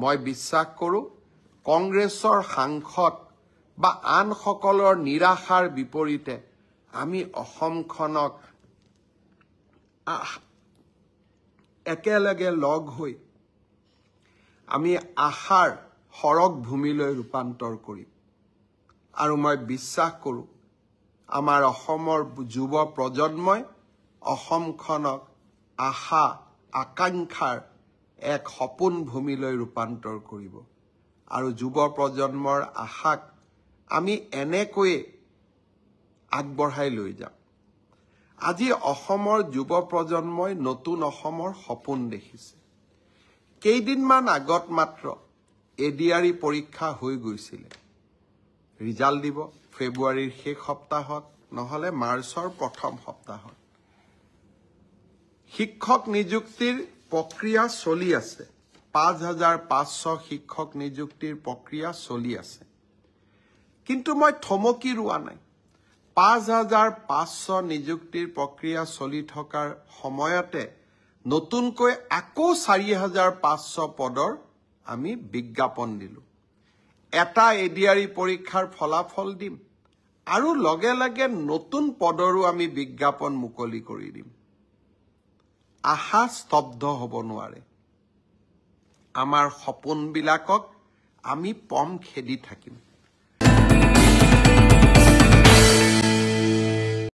মই বিশ্বাস কৰোঁ, কংগ্ৰেছৰ সাংসদ বা আনসকলৰ নিৰাশাৰ বিপৰীতে আমি অসমখনক একেলগে লগ হৈ আমি আশাৰ সৰগ ভূমিলৈ ৰূপান্তৰ কৰিম। আৰু মই বিশ্বাস কৰোঁ, আমাৰ অসমৰ যুৱ প্ৰজন্মই অসমখনক আশা আকাংক্ষাৰ এক সপোন ভূমিলৈ ৰূপান্তৰ কৰিব। আৰু যুৱ প্ৰজন্মৰ আশাক আমি এনেকৈয়ে আগবঢ়াই লৈ যাম। আজি অসমৰ যুৱ প্ৰজন্মই নতুন অসমৰ সপোন দেখিছে। কেইদিনমান আগত মাত্ৰ এডিআৰই পৰীক্ষা হৈ গৈছিলে। ৰিজাল্ট দিব ফেব্ৰুৱাৰীৰ শেষ সপ্তাহত, নহ'লে মাৰ্চৰ প্ৰথম সপ্তাহত। শিক্ষক নিযুক্তিৰ প্ৰক্ৰিয়া চলি আছে। 5500 শিক্ষক নিযুক্তিৰ প্ৰক্ৰিয়া চলি আছে। কিন্তু মই থমকি ৰোৱা নাই। 5500 নিযুক্তিৰ প্ৰক্ৰিয়া চলি থকাৰ সময়তে নতুনকৈ আকৌ 4500 পদৰ আমি বিজ্ঞাপন দিলোঁ। এটা এডিআৰই পৰীক্ষাৰ ফলাফল দিম আৰু লগে লগে নতুন পদৰো আমি বিজ্ঞাপন মুকলি কৰি দিম। আশা স্তব্ধ হ'ব নোৱাৰে। আমাৰ সপোনবিলাকক আমি পম খেদি থাকিম।